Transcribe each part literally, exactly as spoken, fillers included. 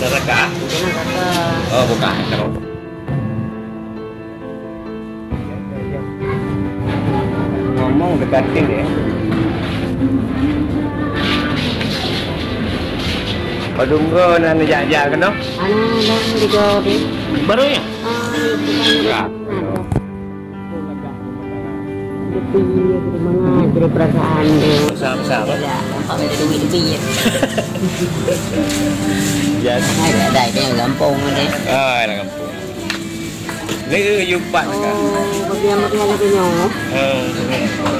Neraka? Oh, bukan. Ngomong dekat sini, eh. Padum go na neujak-jak keunoe? Ana dah tiga deh. Baru ya? Ah, itu kan. Ya. Ada. Lebih mangat dari perasaan dia. Besar-besar, apa? Dah, nampak macam duit lebih ya. Ya. Ada, ada, ada yang gampang ada. Ah, ada gampang. Ni, eh, you pat ka. Oh, bagian-bagian lagi nyoe. Hmm. Oh,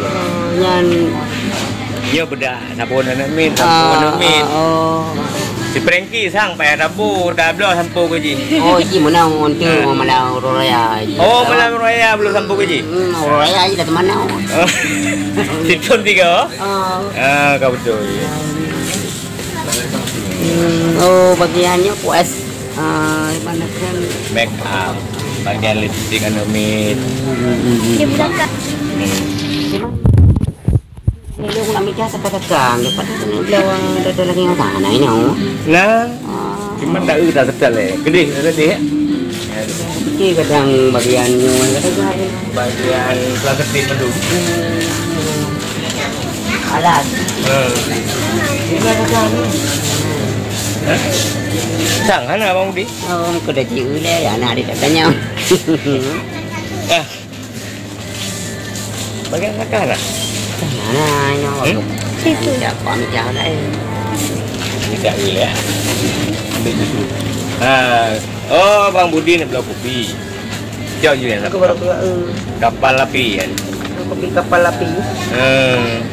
nyan. Nyoe bedak, sabon aneuk miet, sampo aneuk miet. Ah, oh. Si Frankie sang payah sabu, dah bloe sampo ke jih. Oh, jih menang untuk malam raya. Oh, malam raya belum sampo ke jih? Hmm, raya aja dah teman. Oh. Situ tiga. Oh. Ah, kau betul. Hmm, oh, bagiannya puas. Ah, mana kan? Make up, bagian lipstick aneuk miet. Di belakang. Hmm. Ni dia nak mikir saka-saka, lepas tu ni dia orang ada lagi yang sana ini. Nah, cuma tak ada setel eh. Gede, gede ya. Okey, kadang bagian ni, kadang bagian plastik dulu. Alas. Hmm. Sang hana Abang Budi? Oh, muka dah ciu le, ya, anak dia tak tanya. Ah. Bagian sana hana? Sana, nyoh. Hmm? Situ. Siapa macam lain? Tidak boleh, ya. Ambil susu. Ha. Oh, Bang Budi nak bloe kopi. Jauh je nak. Aku baru keluar, eh. Kapal api kan. Kopi kapal api. Hmm.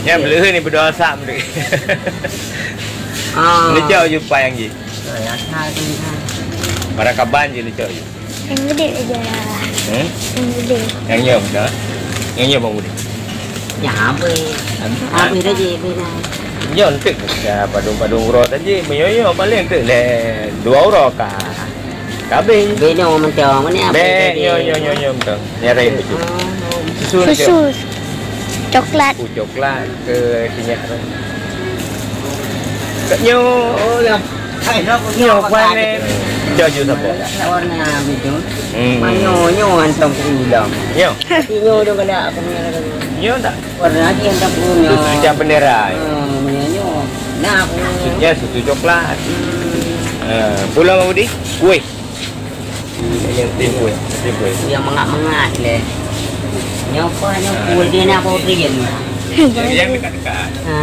Yang beli ni berdoa sah beli. Ah. Ni jauh je payang je. Ah, ya, sah tu. Para kaban je ni jauh je. Yang gede aja lah. Hmm? Yang gede. Yang nyoe dah. Yang nyoe Bang Budi. Ya, habis. Habis. Habis dah je, habis dah. Nyoe enteuk ka padum-padum uroe tadi, meunyoe paling enteuk lé dua uroe ka. Ka habis. Beno mentong, mana habis? Bek, nyoe, nyoe, nyoe, nyoe mentong. Nyari susu. Oh. Susu ni. Susu. Coklat. Oh, coklat ke sinyak tu. Kat nyoe, oh, ya. Hai, nak nyoe, kuat ni. Jauh-jauh siapa? Warna biru. Hmm. Manyo, nyo hantam ke ulam. Nyoe. Tapi nyoe dong kada apa punya. Nyoe tak? Warna ni hantam ke ulam. Susu ikan bendera. Hmm, punya nyoe. Nah, aku. Maksudnya susu coklat. Hmm. Eh, pulang Bang Budi? Kuih. Yang timbul, timbul. Yang mangat-mangat leh. Nyoe apa, nyoe kuih dia nak bau drien. Yang dekat-dekat. Ha?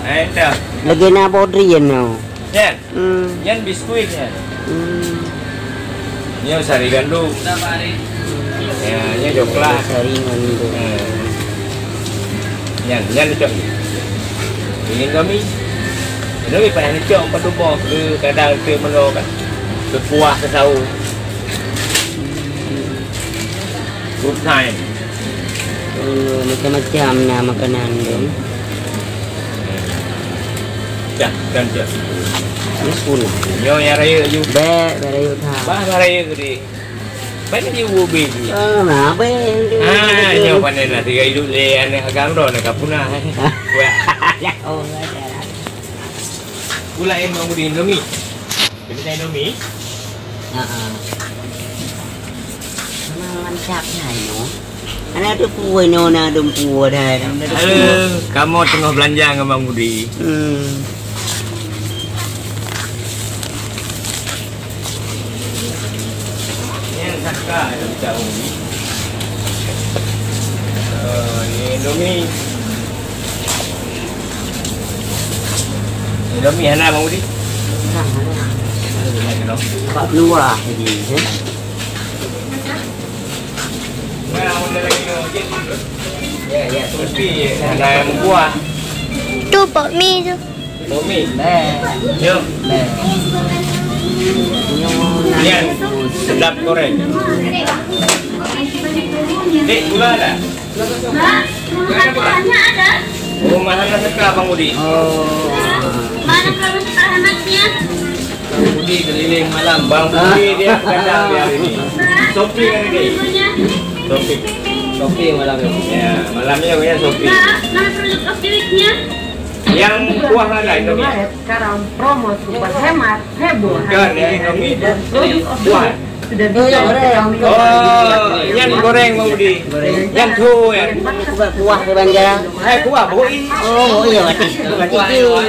Eh, dah. Lagi nak bau drien nyoe. Yan. Hmm. Yan biskuit yan. Hmm. Nyoe sari gandum. Ya, nyoe coklat. Sari gandum. Hmm. Nyan, nyan neucok. Indomie. Indomie payah neucok empat boh, ke kadang ke meunoe kan. Keu kuah, keu sawo. Good time. Oh, macam-macam na makanan tu. Dah, dah, dah. Ni pun. Nyoe nyang rayeuk ju. Bek, bek rayeuk that. Bah, bah rayeuk gede. Banyak dia ubi je. Ah, nah, apa yang dia Ah, dia nyoe pandai nak tiga hidup le anak agam dah nak punah. Wah. Oh, ada. Pula yang mau di Indomie. Kita Indomie. Ha ah. Memang mantap ya, no. Anak tu pue no na dum pue dah. Halo, kamu tengah belanja dengan Bang Budi. Hmm. Ni yang saka, yang jauh ni. Eh, ni Indomie. Indomie hana, Bang Budi? Hana, hana. Ada banyak kena. Nampak peluah lagi, eh. Mana ada lagi, no? Ya, ya, tapi hana yang buah. Tu, Pak Mi tu. Bomi. Beh. Yo. Beh. Nyan, sedap goreng. Dek, gula ada? Mak, rumah ada? Rumah anak sekolah Bang Budi. Oh. Mana kalau sekolah anaknya? Bang Budi keliling malam. Bang Budi dia begadang di hari ini. Shopping hari ini. Shopping. Shopping malam ni. Ya, malamnya punya shopping. Mak, mana produk of the week-nya? Yang kuah ada, Indomie. Sekarang promo super hemat, heboh. Bukan, yang Indomie. Produk kuah. Sudah bisa diketahui. Oh, yang goreng, Bang Budi. Goreng. Yang tu, ya. Kuah, kuah ke Banjar. Eh, kuah, boi. Oh, boi, ya, berarti. Berarti kuah, di, ya. Oh,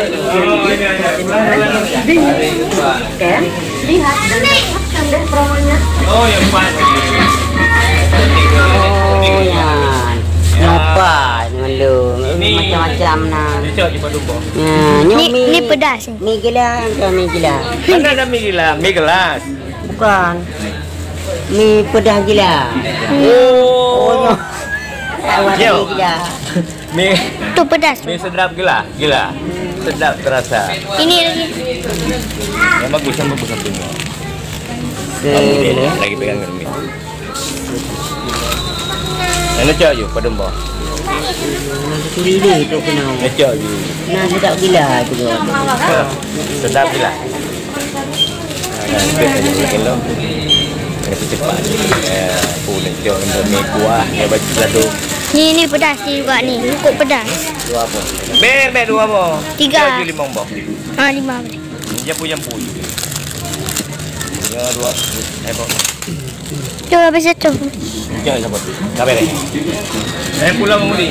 iya, iya. Kan? Lihat dan dapatkan deh promonya. Oh, yang pas. Oh, ya. Ya. Apa? Macam-macam nah. Cocok je padu boh. Nah, ni, ni pedas ni. Mi gila, entah mi gila. Mana ada mi gila? Mi gelas. Bukan. Mi pedas gila. Oh. Awak mi gila. Mi, tu pedas. Mi sedap gila, gila. Sedap terasa. Ini lagi. Yang bagus, yang bagus, yang bagus. Lagi pegang dulu. Yang lecak je, pada mbah. Kuri dia tu kena. Lecak je. Nah, sedap gila tu. Sedap gila. Nah, lebih saja kilo. Lebih cepat. Ya, aku lecak untuk mi kuah, dia baca satu. Ni, ni pedas ni juga ni. Cukup pedas. Dua apa? Bek, bek dua apa? Tiga. Lecak je lima mbah. Ah, lima boleh. Jampu-jampu je. Ya, dua. Eh, bang. Tu habis satu. Jangan sampai tu. Dah beres. Eh, pulang, Bang Budi.